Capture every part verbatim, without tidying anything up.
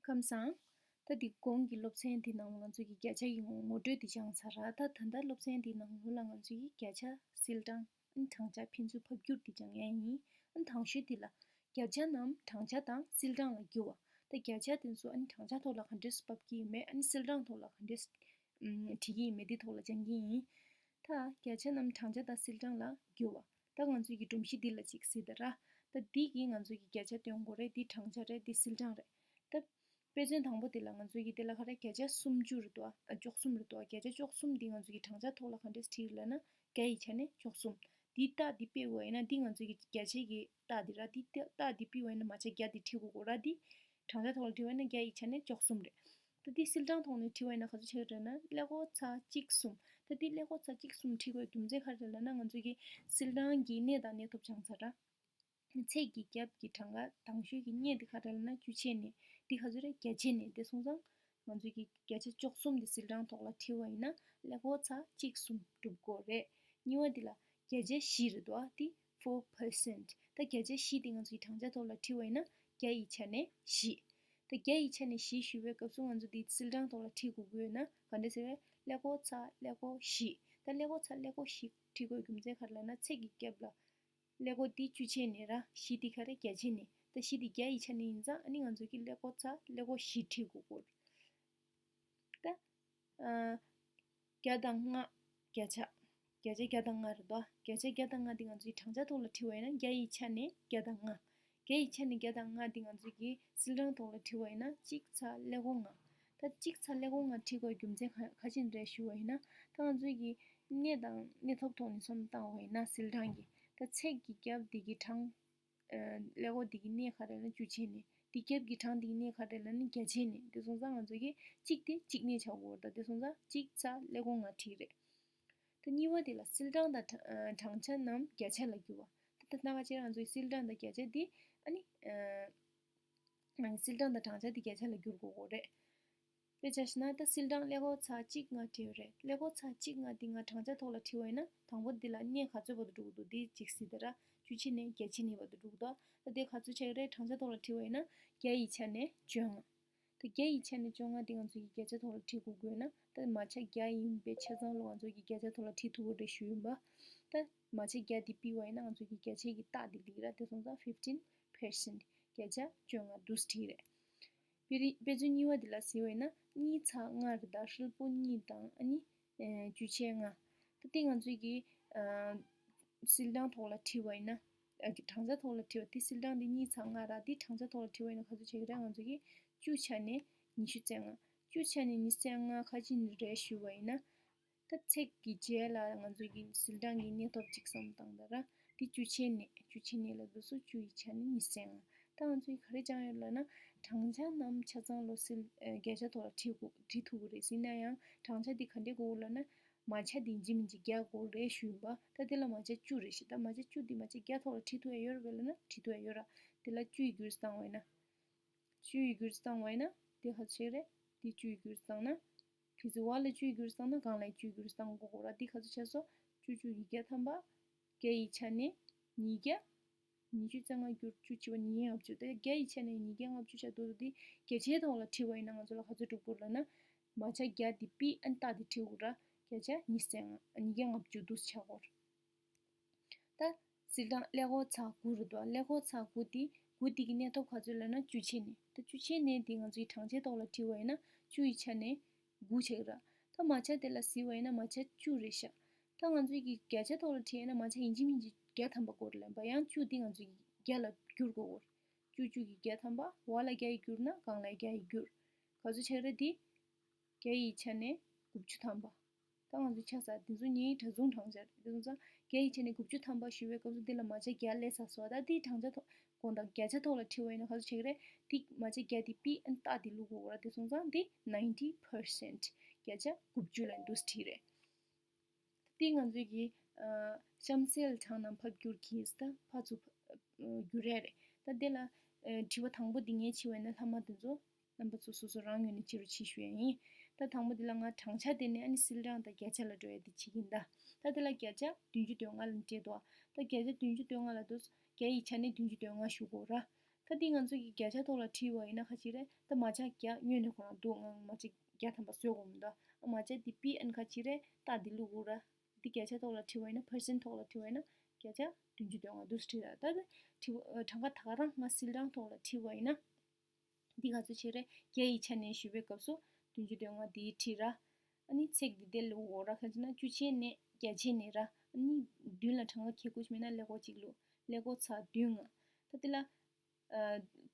ཁམས་བཟང་། ད་འདི་གོང་གི་སློབ་ཚན་འདི་ནང་ང་ཚོ་གི་བརྒྱ་ཆ་ཡི་ངོ་ངོ་སྤྲོད་འདི་སྦྱངས་ཚར་ར། ད་ད་ལྟ་སློབ་ཚན་འདི་ནང་ལོགས་ལ་ང་ཚོ་གི་བརྒྱ་ཆ་སིལ་གྲངས་ཨ་ནི་གྲངས་ཆ་ཕན་ཚུན་ཕབ་སྒྱུར་འདི་སྦྱང་ཡ་ཡིན། ཨ་ནི་དང་ཤོས་འདི་ལ་བརྒྱ་ཆ་རྣམས་གྲངས་ཆ་དང་སིལ་གྲངས་ལ་བསྒྱུར་བ། ད་བརྒྱ་ཆ་དེ་ཚོ་ཨ་ནི་གྲངས་ཆ་ཐོག་ལ་ག་འདྲས་སེ་ཕབ་ཀྱི་ཡིན་མེད། ཨ་ནི་སིལ་གྲངས་ཐོག་ལ་ག་འདྲས་སེ་ཨམ་བྲིས་ཀྱི་ཡིན་མེད་འདི་ཐོག་ལ་སྦྱང་གི་ཡིན། ད་བརྒྱ་ཆ་རྣམས་གྲངས་ཆ་དང་སིལ་གྲངས་ལ་བསྒྱུར་བ། ད་ང་ཚོས་ཀྱི་སྒྲོམ་གཞི་འདི་ལ་ཅིག་གཟིགས་དང་ར། ད་འདི་གིས་ང་ཚོས་ཀྱི་བརྒྱ་ཆ་སྟོན་དགོས་རེད། འདི་གྲངས་ཆ་རེད། འདི་སིལ་གྲངས་རེད། ད་དཔེ་མཚོན་དང་པོ་འདི་ལ་ང་ཚོས་ཀྱི་འདི་ལ་ག་རེ་བརྒྱ་ཆ་སུམ་ཅུ་རེད་དོ། ཨ་བཅུ་གསུམ་རེད་དོ། བརྒྱ་ཆ་བཅུ་གསུམ་འདི་ང་ཚོས་ཀྱི་གྲངས་ཆ་ཐོག་ལ་ག་འདྲས་བྲིས་ལབ་ན་བརྒྱ་ཡི་ཆ་ནས་བཅུ་གསུམ། འདི་རྟགས་འདི་དཔེ་བ་ཡིན་ན་འདི་ང་ཚོས་ཀྱི་བརྒྱ་ཆའི་གི་རྟགས་འདི་ར། འདི་རྟགས་འདི་དཔེ་བ་ཡིན་ན་མ་ཆ་བརྒྱ་འདི་བྲིས་དགོས་དགོས་ར། འདི་གྲངས་ཆ་ཐོག་ལ་བྲིས་པ་ཡིན་ན་བརྒྱ་ཡི་ཆ་ནས་བཅུ་གསུམ་རེད། ད་འདི་སིལ་གྲངས་ཐོག་ནས་བྲིས་པ་ཡིན་ན་ག་ཚོད་ཆགས་ཀྱི་རེད་ན་ཀླད་ཀོར་ཚེག་གཅིག་གསུམ། ད་འདི་ཀླད་ཀོར་ཚེག་གཅིག་གསུམ་བྲིས་དགོས་རྒྱུ་མཚན་ག་རེ་རེད་ལབ་ན་ང་ཚོས་ཀྱི་སིལ་གྲངས་ཀྱི་གནས་དང་གནས་ཐོབ་སྦྱངས་ཚར་ར། ཚེག་གི་རྒྱབ་ཀྱི་གྲངས་ཀ་དང་ཤོས་ཀྱི་གནས་འདི་ག་རེ་རེད་ལབ་ན་བཅུ་ཆའི་གནས། འདི་ག་ཚོད་རེད། བརྒྱ་ཆའི་གནས། དེ་སོང་ཙང་ང་ཚོས་ཀྱི་བརྒྱ་ཆ་བཅུ་གསུམ་འདི་སིལ་གྲངས་ཐོག་ལ་བྲིས་པ་ཡིན་ན་ཀླད་ཀོར་ཚེག་གཅིག་གསུམ་འགྲུབ་དགོས་རེད། གཉིས་པ་འདི་ལ་བརྒྱ་ཆ་བཞི་རེད་དོ། ཨ་འདི་four percent། ད་བརྒྱ་ཆ་བཞི་འདི་ང་ཚོས་ཀྱི་གྲངས་ཆ་ཐོག་ལ་བྲིས་པ་ཡིན་ན་བརྒྱ་ཡི་ཆ་ནས་བཞི། ད་བརྒྱ་ཡི་ཆ་ནས་བཞི་ཞུ་བའི་སྐབས་སུ་ང་ཚོ་འདི་སིལ་གྲངས་ཐོག་ལ་བྲིས་དགོས་ཀྱི་ཡོད་ན་ག་འདྲ་ཟེར་བས། ཀླད་ཀོར་ཚེག་ཀླད་ཀོར་བཞི། ད་ཀླད་ཀོར་ཚེག་ཀླད་ཀོར་བཞི་བྲིས་དགོས་རྒྱུ་མཚན་ག་རེ་ལབ་ན་ཚེག་གི་རྒྱབ་ལ་ཀླད་ཀོར་འདི་བཅུ་ཆའི་གནས་ར། བཞི་འདི་ག་རེ་བརྒྱ་ཆའི་གནས། ད་བཞི་འདི་བརྒྱ་ཡི་ཆ་ནས་ཡིན་ཙང་ཨ་ནི་ང་ཚོ་གི་ཀླད་ཀོར་ཚེག་ཀླད་ཀོར་བཞི་བྲིས་དགོས་ཀྱི་ཡོད། ད་ཨ་བརྒྱ་དང་ལྔ། བརྒྱ་ཆ། བརྒྱ་ཆ་བརྒྱ་དང་ལྔ་རེད་དོ། བརྒྱ་ཆ་བརྒྱ་དང་ལྔ་འདི་ང་ཚོའི་གྲངས་ཆ་ཐོག་ལ་བྲིས་པ་ཡིན་ན་བརྒྱ་ཡི་ཆ་ནས་བརྒྱ་དང་ལྔ། བརྒྱ་ཡི་ཆ་ནས་བརྒྱ་དང་ལྔ་འདི་ང་ཚོའི་གི་སིལ་གྲངས་ཐོག་ལ་བྲིས་པ་ཡིན་ན་གཅིག་ཚེག་ཀླད་ཀོར་ལྔ། ད་གཅིག་ཚེག་ཀླད་ཀོར་ལྔ་བྲིས་དགོས་རྒྱུ་མཚན་ག་ག་ཅི་རེད་ཞུ་བ་ཡིན་ན། ད་ང་ཚོའི་གི་གནས་དང་གནས་ཐོབ་ཐོག་ནས་བསམ་བློ་བཏང་བ་ཡིན་ན་སིལ་གྲངས་ཀྱི་ད་ཚེག་གི་རྒྱབ་འདི་གི་གྲངས། ཀླད་ཀོར་འདི་གི་གནས་ག་རེ་ལབ་ན་བཅུ་ཆའི་གནས། འདི་རྒྱབ་ཀྱི་གྲངས་འདི་གི་གནས་ག་རེ་ལབ་ན་བརྒྱ་ཆའི་གནས། དེ་སོང་ཙང་ང་ཚོ་གི་གཅིག་དེ་གཅིག་གནས་ཆགས་ཡོད་རེད། ད་དེ་སོང་ཙང་གཅིག་ཚེག་ཀླད་ཀོར་ལྔ་བྲིས་རེད། ད་གཉིས་པ་དེ་ལ་སིལ་གྲངས་དང་གྲངས་ཆ་རྣམས་བརྒྱ་ཆ་ལ་བསྒྱུར་བ། ད་ད་ལྟ་ང་ཚོའི་སིལ་གྲངས་དང་བརྒྱ་ཆ་འདི་ཨ་ནི་སིལ་གྲངས་དང་གྲངས་ཆ་འདི་བརྒྱ་ཆ་ལ་བསྒྱུར་དགོས་ཀྱི་རེད། དཔེ་ཆ་བཞག་ན་ད་སིལ་གྲངས་ཀླད་ཀོར་ཚེག་གཅིག་ལྔ་བྲིས་ཡོད་རེད། ཀླད་ཀོར་ཚེག་གཅིག་ལྔ་འདི་ང་གྲངས་ཆ་ཐོག་ལ་བྲིས་པ་ཡིན་ན་དང་པོ་འདི་ལ་གནས་ག་ཚོད་བར་དུ་འགྲོ་གི་འདུག་འདི་གཅིག་གཟིགས་དང་ར། བཅུ་ཆའི་གནས་བརྒྱ་ཆའི་གནས་བར་དུ་འགྲོ་གི་འདུག་ད་འདི་ག་ཚོད་ཆགས་ཀྱི་རེད། གྲངས་ཆ་ཐོག་ལ་བྲིས་པ་ཡིན་ན་བརྒྱ་ཡི་ཆ་ནས་བཅོ་ལྔ། ད་བརྒྱ་ཡི་ཆ་ནས་བཅོ་ལྔ་འདི་ང་ཚོ་གི་བརྒྱ་ཆ་ཐོག་ལ་བྲིས་དགོས་ཀྱི་ཡོད་ན་ད་མ་ཆ་བརྒྱ་ཡིན་པའི་ཆ་ཚང་ལོ་ང་ཚོ་གི་བརྒྱ་ཆ་ཐོག་ལ་བྲིས་ཐུབ་ཀྱི་རེད་ཞུ་ཡིན་པ། ད་མ་ཆ་བརྒྱ་འདི་ཕུད་པ་ཡིན་ན་ང་ཚོ་གི་བརྒྱ་ཆའི་གི་རྟགས་འདི་སླེབས་ཀྱི་ར། དེ་སོང་ཙང་fifteen percent། བརྒྱ་ཆ་བཅོ་ལྔ་འདུག་སེ་བྲིས་རེད། དཔེ་རིས་དཔེ་མཚོན་གཉིས་པ་འདི་ལ་གཟིགས་པ་ཡིན་ན་གཉིས་ཚེག་ལྔ་རེད། ད་ཧྲིལ་པོ་གཉིས་དང་ཨ་ནི་ཨེ་བཅུ་ཆའི་ལྔ། ད་དེ་ང་ཚོས་ཀྱི་ཨ་སིལ་གྲངས་ཐོག་ལ་བྲིས་པ་ཡིན་ན་ཨ་གྲངས་ཆ་ཐོག་ལ་བྲིས་པ་དེ་སིལ་གྲངས་འདི་གཉིས་ཚེག་ལྔ་ར། དེ་གྲངས་ཆ་ཐོག་ལ་བྲིས་པ་ཡིན་ན་ག་ཚོད་ཆགས་ཀྱི་རེད། ང་ཚོས་ཀྱི་བཅུ་ཆ་ནས་ཉི་ཤུ་རྩ་ལྔ། བཅུ་ཆ་ནས་ཉི་ཤུ་རྩ་ལྔ་ག་ཅི་ནས་རེད་ཞུས་པ་ཡིན་ན། ད་ཚེག་གི་རྗེས་ལ་ང་ཚོ་གི་སིལ་གྲངས་ཀྱི་གནས་ཐོབ་ཅིག་བསམ་བཏང་དང་ར། འདི་བཅུ་ཆའི་གནས། བཅུ་ཆའི་གནས་ལ་འདུག་སོ་བཅུ་ཡི་ཆ་ནས་ཉི་ཤུ་རྩ་ལྔ། ད་ང་ཚོ་གི་ག་རེ་སྦྱངས་ཡོད་ལབ་ན་གྲངས་ཆ་རྣམས་ཆ་ཚང་ལོ་སིལ་ཨ་བརྒྱ་ཆ་ཐོག་ལ་བྲིས་དགོས་བྲིས་ཐུབ་ཀྱི་རེད་ཟེར་ན་ཡང་གྲངས་ཆ་འདི་ག་འདྲས་དགོས་ལབ་ན་མ་ཆ་འདི་ཡིན་གཅིག་མིན་གཅིག་བརྒྱ་དགོས་རེད་ཞུས་ཡིན་པ། ད་འདི་ལ་མ་ཆ་བཅུ་རེད་ཤག་ད་མ་ཆ་བཅུ་འདི་མ་ཆ་བརྒྱ་ཐོག་ལ་བྲིས་ཐུབ་ཡ་ཡོད་རེད་པས་ལབ་ན་བྲིས་ཐུབ་ཡ་ཡོད་ར། འདི་ལ་བཅུ་ཡི་བསྒྱུར་བཏང་བ་ཡིན་ན། བཅུ་ཡི་བསྒྱུར་བཏང་བ་ཡིན་ན་འདི་ག་ཚོད་ཆགས་རེད། འདི་བཅུ་ཡི་བསྒྱུར་བཏང་ན། གལ་སྲིད་འོག་ལ་བཅུ་ཡི་བསྒྱུར་བཏང་ན་སྒང་ལ་བཅུ་ཡི་བསྒྱུར་བཏང་དགོས་ཀྱི་ར། འདི་ག་ཚོད་ཆགས་སོང་། བཅུ་བཅུ་ཉིས་བརྒྱ་ཐམ་པ། བརྒྱ་ཡི་ཆ་ནས་ཉིས་བརྒྱ། ཉི་ཤུ་རྩ་ལྔ་བསྒྱུར་བཅུ་བྱས་པ་ཉིས་བརྒྱ་ལྔ་བཅུ། དེ་བརྒྱ་ཡི་ཆ་ནས་ཉིས་བརྒྱ་ལྔ་བཅུ་ཆགས་འདུག་འདི་བརྒྱ་ཆའི་ཐོག་ལ་བྲིས་པ་ཡིན་ན་ང་ཚོ་ལ་ག་ཚོད་འགྲོ་གི་རེད་ལབ་ན། མ་ཆ་བརྒྱ་འདི་ཕུད་ཨ་ནི་རྟགས་འདི་བྲིས་དགོས་ར། བརྒྱ་ཆ་ཉི་ཤུ་རྩ་ལྔ། ཉིས་བརྒྱ་ལྔ་བཅུ་འདུག་སེ་ཆགས་ཀྱི་ཡོད་རེད། ད་སིལ་གྲངས་ཀླད་ཀོར་ཚེག་དགུ་རེད་དོ། ཀླད་ཀོར་ཚེག་དགུ་དེ་དགུ་དེ་གི་གནས་ཐོབ་ག་ཚོད་ལབ་ན་བཅུ་ཆའི་གནས། ད་བཅུ་ཆའི་གནས་དེ་ང་ཚོའི་གྲངས་ཆའི་ཐོག་ལ་བྲིས་པ་ཡིན་ན་བཅུ་ཡི་ཆ་ནས་དགུ་ཆགས་ཀྱི་ར། ད་མ་ཆ་དེ་ལ་གཟིགས་པ་ཡིན་ན་མ་ཆ་བཅུ་རེད་ཤག་ད་ང་ཚོའི་གི་བརྒྱ་ཆ་ཐོག་ལ་བྲིས་ཡིན་ན་མ་ཆ་ཡིན་གཅིག་མིན་གཅིག་བརྒྱ་ཐམ་པ་དགོས་རེད་ལབ་པ། ཡང་བཅུ་དེ་ང་ཚོའི་གི་བརྒྱ་ལ་བསྒྱུར་དགོས་ཀྱི་ཡོད་རེད། བཅུ་བཅུ་གི་བརྒྱ་ཐམ་པ། འོག་ལ་བརྒྱ་ཡི་བསྒྱུར་ན་སྒང་ལ་བརྒྱ་ཡི་བསྒྱུར། ག་ཚོད་ཆགས་ཀྱི་རེད་དེ། བརྒྱ་ཡི་ཆ་ནས་དགུ་བཅུ་ཐམ་པ། ད་ང་ཚོ་ཆ་ཚང་འདི་ཚོ་གཉིས་གྲྭ་བཙུན་གྲངས་ཆ་རེད། དེ་སོང་ཙང་བརྒྱ་ཡི་ཆ་ནས་དགུ་བཅུ་ཐམ་པ་ཞུ་བའི་སྐབས་སུ་འདི་ལ་མ་ཆ་བརྒྱ་སླེབས་ཚར་སོང་། ད་འདི་གྲངས་ཆ་ཐོག་དགོངས་དག་བརྒྱ་ཆ་ཐོག་ལ་བྲིས་པ་ཡིན་ན་ག་ཚོད་ཆགས་ཀྱི་རེད། འདི་མ་ཆ་བརྒྱ་འདི་ཕུད་ཨ་ནི་རྟགས་འདི་བླུག་དགོས་ར། དེ་སོང་ཙང་འདི་ninety percent། བརྒྱ་ཆ་དགུ་བཅུ་ལ་འདུག་སེ་བྲིས་རེད། དེ་ང་ཚོས་ཀྱི་ཨ་གཤམ་གསལ་གྲངས་རྣམས་ཕབ་བསྒྱུར་གྱིས། ད་ཕར་ཚུར་ཕབ་ཨ་བསྒྱུར་ཡ་རེད། ད་དེ་ལ་ཨ་དྲི་བ་དང་པོ་འདི་ངས་བྱས་པ་ཡིན་ན་ལྷག་མ་དེ་ཚོ་རྣམ་པ་ཚོ་སོ་སོ་རང་ངོས་ནས་བྱེད་རོགས་བྱེད་ཞུ་ཡ་ཡིན། ད་དང་པོ་འདི་ལ་ང་གྲངས་ཆ་དེ་ནས་ཨ་ནི་སིལ་གྲངས་དང་བརྒྱ་ཆ་ལ་འགྲོ་ཡ་དེ་བྱེད་ཀྱིན་གདའ། ད་དེ་ལ་བརྒྱ་ཆ་བདུན་ཅུ་དོན་ལྔ་ལ་སྤྲད་འདུག་ད་བརྒྱ་ཆ་བདུན་ཅུ་དོན་ལྔ་ལ་འདུག་བརྒྱ་ཡི་ཆ་ནས་བདུན་ཅུ་དོན་ལྔ་ཞུ་དགོས་ར། ད་འདི་ང་ཚོ་གི་བརྒྱ་ཆ་ཐོག་ལ་བྲིས་པ་ཡིན་ན་ཁ་ཅིག་རེད། ད་མ་ཆ་བརྒྱ་སྔོན་ནས་ཁོ་རང་འདུག་ང་མ་ཆ་བརྒྱ་ཐམ་པ་བཟོས་དགོས་མི་འདུག་ཨ་མ་ཆ་འདི་པི་ཨན་ཁ་ཅིག་རེད། རྟགས་འདི་བླུག་དགོས་ར། འདི་བརྒྱ་ཆ་ཐོག་ལ་བྲིས་པ་ཡིན་ན་percent་ཐོག་ལ་བྲིས་པ་ཡིན་ན་བརྒྱ་ཆ་བདུན་ཅུ་དོན་ལྔ་འདུག་སེ་བྲིས་ར། ད་ནི་བྲིས་པ་གྲངས་ཀ་ད་ག་རང་ང་སིལ་གྲངས་ཐོག་ལ་བྲིས་པ་ཡིན་ན། འདི་ག་ཚོད་བྱས་རེད། བརྒྱ་ཡི་ཆ་ནས་ཞུས་པའི་སྐབས་སུ་བདུན་ཅུ་དོན་ལྔ་འདི་བྲིས་ར། ཨ་ནི་ཚེག་འདི་དེ་ལ་འོ་ར་ཁ་ཅིག་ན་བཅུ་ཆའི་ནས་བརྒྱ་ཆའི་ནས་ར། ཨ་ནི་བདུན་ལ་གྲངས་ཀ་གལ་དགོས་མེད་ན་ཀླད་ཀོར་གཅིག་བླུགས། ཀླད་ཀོར་ཚ་བདུན་ལྔ། ད་དེ་ལ་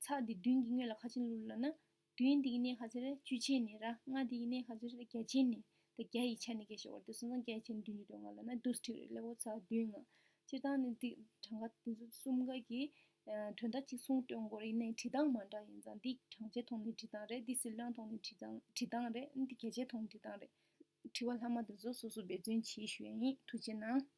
ཚ་འདི་བདུན་གྱི་སྔོན་ལ་ཁ་ཅིག་བླུགས་ལབ་ན། བདུན་འདི་གི་ནས་ག་ཚོད་རེད། བཅུ་ཆའི་ནས་ར། ལྔ་འདི་གི་ནས་ག་ཚོད་རེད། བརྒྱ་ཆའི་ནས། ད་བརྒྱ་ཡི་ཆ་ནས་སྐད་ཆ་བར་དུ་སོང་ཙང་བརྒྱ་ཆའི་ནས་བདུན་ཅུ་དོན་ལྔ་ལབ་ན་འདུག་སེ་བྲིས་རེད། ཀླད་ཀོར་ཚ་བདུན་ལྔ། སྤྱིར་བཏང་ནི་འདི་གྲངས་ཀ་འདི་ཚོ་གསུམ་ཀ་གི་དོན་དག་གཅིག་མཚུངས་སྟོན་དགོས་རེད། ཡིན་ནའི་བྲིས་སྟངས་མ་འདྲ་ཡིན་ཙང་འདི་གྲངས་ཆའི་ཐོག་ནས་བྲིས་སྟངས་རེད། འདི་སིལ་གྲངས་ཐོག་ནས་བྲིས་སྟངས་བྲིས་སྟངས་རེད། འདི་བརྒྱ་ཆའི་ཐོག་ནས་བྲིས་སྟངས་རེད། དྲི་བ་ལྷག་མ་འདི་ཚོ་སོ་སོ་འབད་བརྩོན་བྱེད་ཞུ་ཡ་ཡིན། ཐུགས་རྗེ་གནང་།